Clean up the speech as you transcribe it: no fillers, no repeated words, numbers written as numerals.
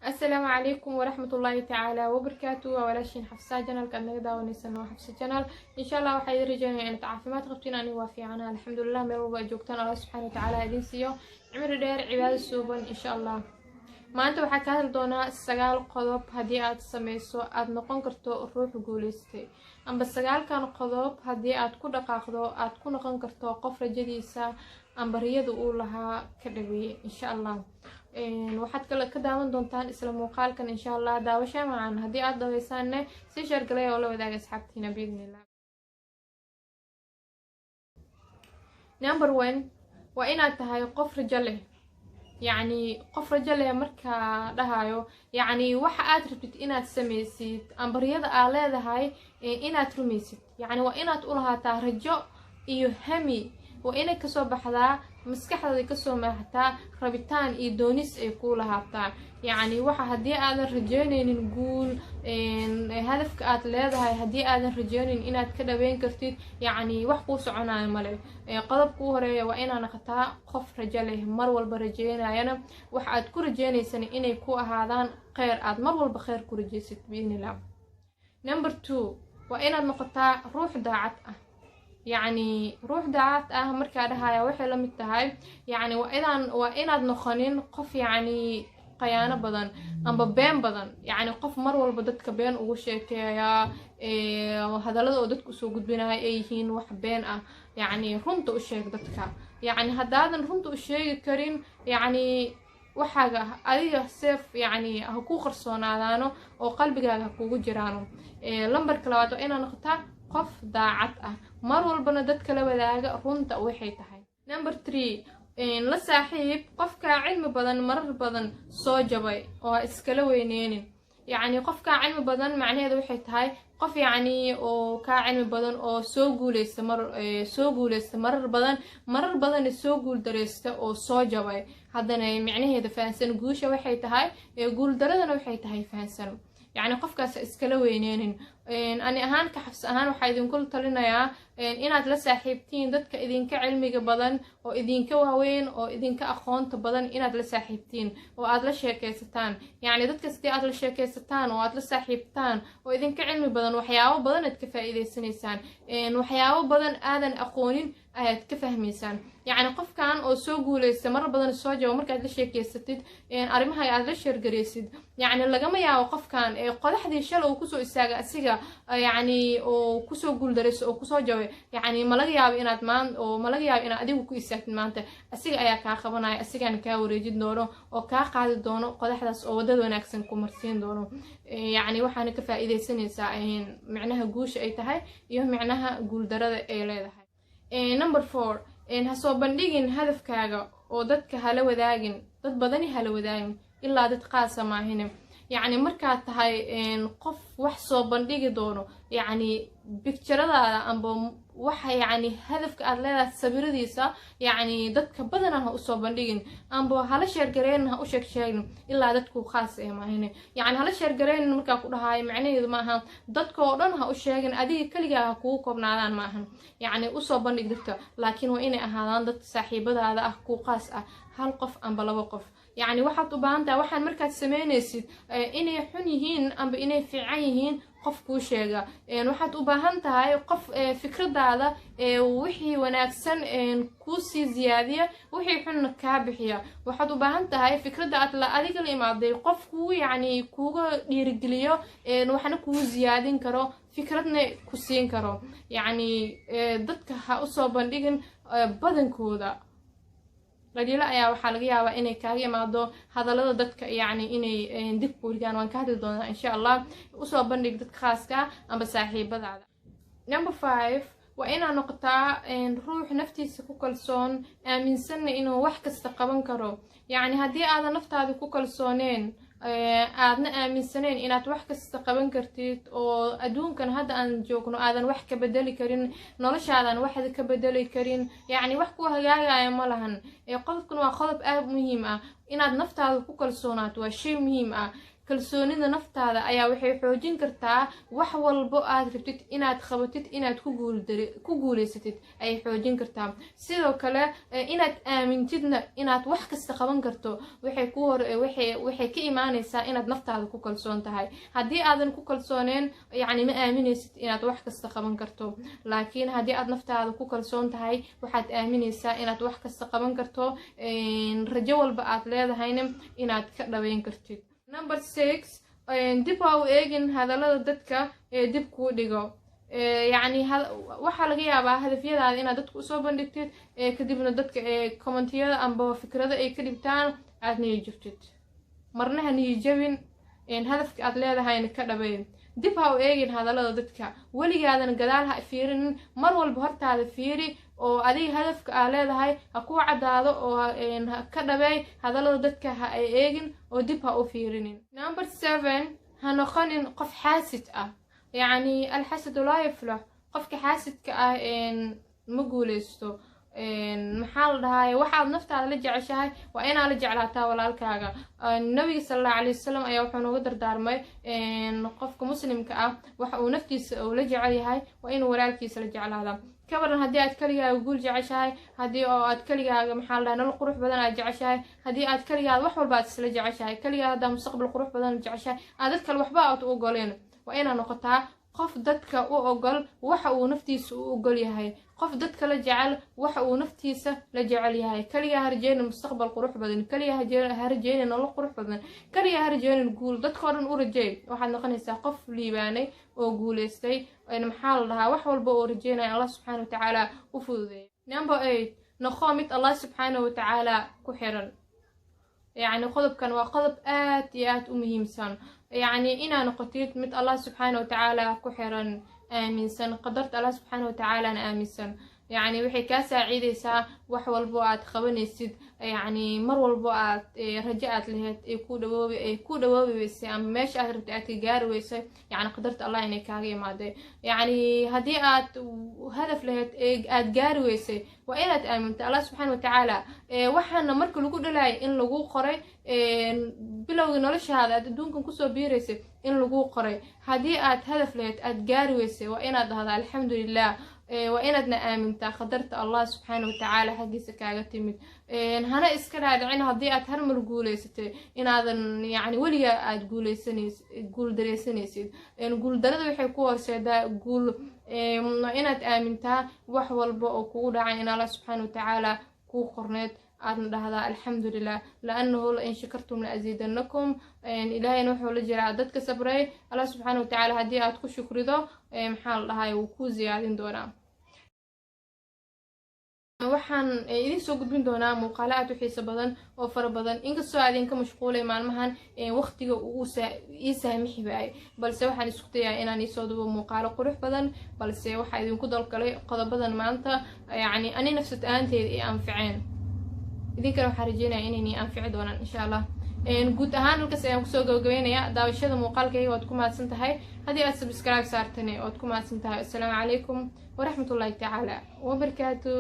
Asalaamu calaykum waraxmatullaahi tacaala wabarakaatu. Waa walaashiin Xafsa. Channelka aad naga daawanaysan waa Xafsa Channel. Insha Allah waxaa idin rajeynaya inaad caafimaad qabtiin. Aniga waa fiicana, alxamdulilah. Meel walba aad joogtaan, Allah subxaana watacaala idin siiyo cimri dheer, cibaado suuban, insha Allah. Maanta waxaa ka hadli doonaa 9 qodob haddii aad sameyso aad noqon karto ruux guuleystay, amba 9-kan qodob haddii aad ku dhaqaaqdo aad ku noqon karto qof rajadiisa amba riyada uu lahaa ka dhaweeyey, insha Allah. Waxaad kale ka daawan doontaan isla muuqaalkan, insha Allah. Daawasha macan. Haddii aad daweysaanne, si share galaya oo la wadaaga asxaabtiina, biidnillah. Number one waa inaad tahay qof rajo leh. Yacni qof rajo leh markaa dhahayo, yacni waxa aad rabtid inaad sameysid amba riyada aad leedahay inaad rumaysid. Yacni waa inaad u lahaataa rajo iyo hami, waa inay kasoo baxdaa maskaxdaada, kasoo maaxataa rabitaan iyo doonis ay kuu lahaataa. Yacni waxa haddii aadan rajeyneynin guul, hadafka aad leedahay haddii aadan rajeyneyn inaad ka dhaweyn kartid, yacni wax kuu soconayo male. Qodobka u horeeya waa inaa noqotaa qof rajo leh, mar walba rajeynayana waxa aad ku rajeyneysana inay ku ahaadaan kheyr, aad mar walba kheyr ku rajeysid, biidnillah. Number two waa inaad noqotaa ruux daacad ah. Yacni ruux daacad ah markaa dhahaya, waxay la mid tahay, yacni waa inaad noqonin qof yacni qayaano badan amba been badan, yacni qof mar walba dadka been ugu sheekeeya, hadallada oo dadka usoo gudbinaya ay yihiin wax been ah. Yacni runta u sheeg dadka. Yacni haddaadan runta u sheegi karin, yacni waxaaga adiga seef, yacni ha ku qarsoonaadaano oo qalbigaaga ha kugu jiraano. Lambarka labaad waa inaad noqotaa qof daacad ah, mar walbana dadka la wadaaga runta waxay tahay. Number three, la saaxiib qofkaa cilmi badan, marar badan soo jabay, oo ha iskala weyneynin. Yacni qofkaa cilmi badan macnaheedu waxay tahay qof yacni oo kaa cilmi badan oo soo guuleysta, mar soo guuleysta marar badan, marar badanna soo guuldareysta oo soo jabay, haddana micnaheeda fahansan, guusha waxay tahay, guuldaradana waxay tahay fahansan. Yacni qofkaas ha iskala weyneynin. Ani ahaan, ka Xafs ahaan, waxaa idinkula talinayaa inaad la saaxiibtiin dadka idinka cilmiga badan oo idinka waaweyn oo idinka aqoonta badan, inaad la saaxiibtiin oo aad la sheekaysataan. Yacni dadka sidii aad la sheekaysataan oo aad la saaxiibtaan oo idinka cilmi badan, waxyaabo badan aad ka faa'iideysanaysaan, waxyaabo badan aadan aqoonin ayaad ka fahmaysaan. Yacni qofkan oo soo guuleysta, marar badan soo jabo, markaad la sheekeysatid, arrimaha aad la share gareysid, yacni lagama yaabo qofkan qodaxdii shalay uu kusoo istaagay asiga, yacni oo kusoo guuldareysa oo kusoo jabay, yacni ma laga yaabo inaad maan oo ma laga yaabo inaad adigu ku istaagtid maanta. Asiga ayaa kaa qabanaya, asigaana kaa wareejin doono oo kaa qaadi doono qodaxdaas oo wadada wanaagsan ku marsiin doono. Yacni waxaana ka faa'iideysanaysaa micnaha guusha ay tahay iyo micnaha guuldarada ay leedahay. Number four, ha soo bandhigin hadafkaaga oo dadka hala wadaagin, dad badani hala wadaagin ilaa dad qaasa maahine. Yacni markaad tahay qof wax soo bandhigi doono, yacni picturadaada amba waxa yacni hadafka aad leedahay sawiradiisa, yacni dadka badana ha usoo bandhigin amba hala share gareynin, ha u sheeg sheegin ilaa dadku khaas ee maahine. Yacni hala share gareynin markaa ku dhahaayo, macnaheedu maaha dadka oo dhan ha u sheegin, adiga keligaa ha kugu koobnaadaan maahan. Yacni usoo bandhig dadka, laakiin waa inay ahaadaan dad saaxiibadaada ah, kuu qaas ah, hal qof amba laba qof. Yacni waxaad u baahan tahay waxaan markaad sameynaysid inay xun yihiin amba inay fiican yihiin qof kuu sheega. Waxaad u baahan tahay qof fikradaada wixii wanaagsan kuu sii ziyaadiya, wixii xunna kaa bixiya. Waxaad u baahan tahay fikradda aad la adiga la imaaday qof kuu yacni kuuga dhiirigeliyo, waxna kuu ziyaadin karo, fikradna ku siin karo. Yacni dadka ha usoo bandhigin badankooda. Dhaliilo ayaa waxaa laga yaabaa inay kaaga imaado hadallada dadka, yacni inay dib ku rigaan. Waan ka hadli doonaa, insha Allah. Usoo bandhig dadka khaaska amba saaxiibadaada. Number five waa inaad noqotaa ruux naftiisa ku kalsoon, aaminsanna inuu wax kasta qaban karo. Yacni haddii aadan naftaada ku kalsooneen, aadna aaminsaneen inaad wax kasta qaban kartid, oo adduunkan hadda aan joogno aadan wax ka bedeli karin, noloshaadan waxda ka bedeli karin, yacni wax ku hagaagaya ma lahan. Qodobkan waa qodob aada muhiim ah. Inaad naftaada ku kalsoonaato waa shay muhiim ah. Kalsoonida naftaada ayaa waxay xoojin kartaa wax walbo aad rabtid inaad qabatid, inaad ku guuleysatid ayay xoojin kartaa. Sidoo kale, inaad aamintidna inaad wax kasta qaban karto waxay ku hor waxay waxay ka imaanaysaa inaad naftaada ku kalsoon tahay. Haddii aadan ku kalsooneen, yacni, ma aaminaysid inaad wax kasta qaban karto. Laakiin haddii aad naftaada ku kalsoon tahay, waxaad aaminaysaa inaad wax kasta qaban karto, rajo walba aad leedahayna inaad ka dhaweyn kartid. Number 6, dib ha u eegin hadallada dadka ee dib kuu dhigo. Yacni, waxaa laga yaabaa hadafyadaada inaad dadka usoo bandhigtid, kadibna dadka ee commentiyada amba fikrado ay ka dhibtaan, aad niyo jabtid. Marna ha niyo jabin, hadafka aad leedahayna ka dhabeyn. Dib ha u eegin hadallada dadka, weligaadana gadaal ha fiirinin. Mar walba hortaada fiiri oo adiga hadafka aa leedahay ha kuu caddaado oo ka dhabeey. Hadallada dadka ha ay eegin oo dib ha u fiirinin. Number 7, ha noqonin qof xaasid ah. Yacni, الحاسد لا يفلح. Qofka xaasidka ah ma guuleysto. Maxaa la dhahaye, waxaad naftaada la jeceshahay waa inaad la jeclaataa walaalkaaga. Nabiga sala Allahu alayhi wasalam ayaa wuxuu nooga dardaarmay, qofka muslimka ah waxa uu naftiisa uu la jecel yahay waa inuu walaalkiisa la jeclaada. Kabaran haddii aad keligaaga guul jeceshahay, haddii oo aad keligaaga, maxaa la dhahay, nolol qurux badan aad jeceshahay, haddii aad keligaada wax walba aad isla jeceshahay, keligaada haddaa mustaqbal qurux badan jeceshahay, aad dad kale waxba aad u ogoleen, waa inaad noqotaa qof dadka u ogol waxa uu naftiisa u ogol yahay, qof dadka la jecel waxa uu naftiisa la jecel yahay. Kaligaa ha rajeynin mustaqbal qurux badan, kaligaa ha rajeynin nolol qurux badan, kaligaa ha rajeynin guul. Dadkoo dhan u rajeey. Waxaad noqonaysaa qof liibaanay oo guuleystay. Maxaa la dhahaa, wax walba oo rajeynaya Allah subxaana watacaala u fududeeyay. Number 8, noqo mid Allah subxaana watacaala ku xiran. Yacni, qodobkan waa qodob aad iyo aad u muhiimsan. Yacni, inaa noqotid mid Allah subxaana watacaala ku xiran, aaminsan qadarta Allah subxaana watacaalana aaminsan, yacni, waxay kaa saaciideysaa wax walbo aad qabanaysid. Yacni, mar walbo aad rajo aad lahayd ay ku dhawoobi weysay ama meesha aad rabtay aad ka gaari weysay, yacni, qadarta Allah inay kaaga imaaday. Yacni, haddii aad hadaf lahayd ee aad gaari weysay, waa inaad aaminta Allah subxaana watacaala waxaana marka lagu dhalaayay in lagu qoray, bilowgii noloshaada aad adduunkan kusoo biiraysay in lagu qoray. Haddii aad hadaf lahayd aad gaari weysay, waa inaad dhahda alxamdulilah. Waa inaadna aamintaa qadarta Allah subxaana watacaala xaggiisa kaaga timid. Hana iska dhaadhicin haddii aad harmar guuleysatay inaadan, yacni, weligaa aad guuleysaneys guuldareysanaysid. Guuldarada waxay ku horseedaa guul. Waa inaad aamintaa wax walba oo kugu dhacay in Allah subxaana watacaala kuu qorneed, aadna dhahdaa alxamdulilah, لأنه لئن شكرتم لأزيدنكم. Ilaahayna wuxuu la jiraa dadka sabray. Allah subxaana watacaala haddii aad ku shukrido, maxaa la dhahay, wuu kuu ziyaadin doonaa. Waxaan idin soo gudbin doonaa muuqaalo aad u xiiso badan oo fara badan, inkastoo aad idinka mashquulay maalmahan, waqtiga uu ii saamixi waayay, balse waxaan isku dayaa inaan iisoo dubo muuqaalo qurux badan. Balse waxaa idinku dalgalay qodobadan maanta, yacni, ani nafsad ahaanteeda i anficeen, idinkana waxaan rajeynaya inaynii anfici doonaan insha Allah. Guud ahaan halkaas ayaan kusoo gabagabaynayaa daawashada muuqaalkayga. Waad ku mahadsan tahay haddii aad subscribe saartane, waad ku mahadsan tahay. Assalaamu calaykum waraxmatullaahi tacaala wabarakaatu.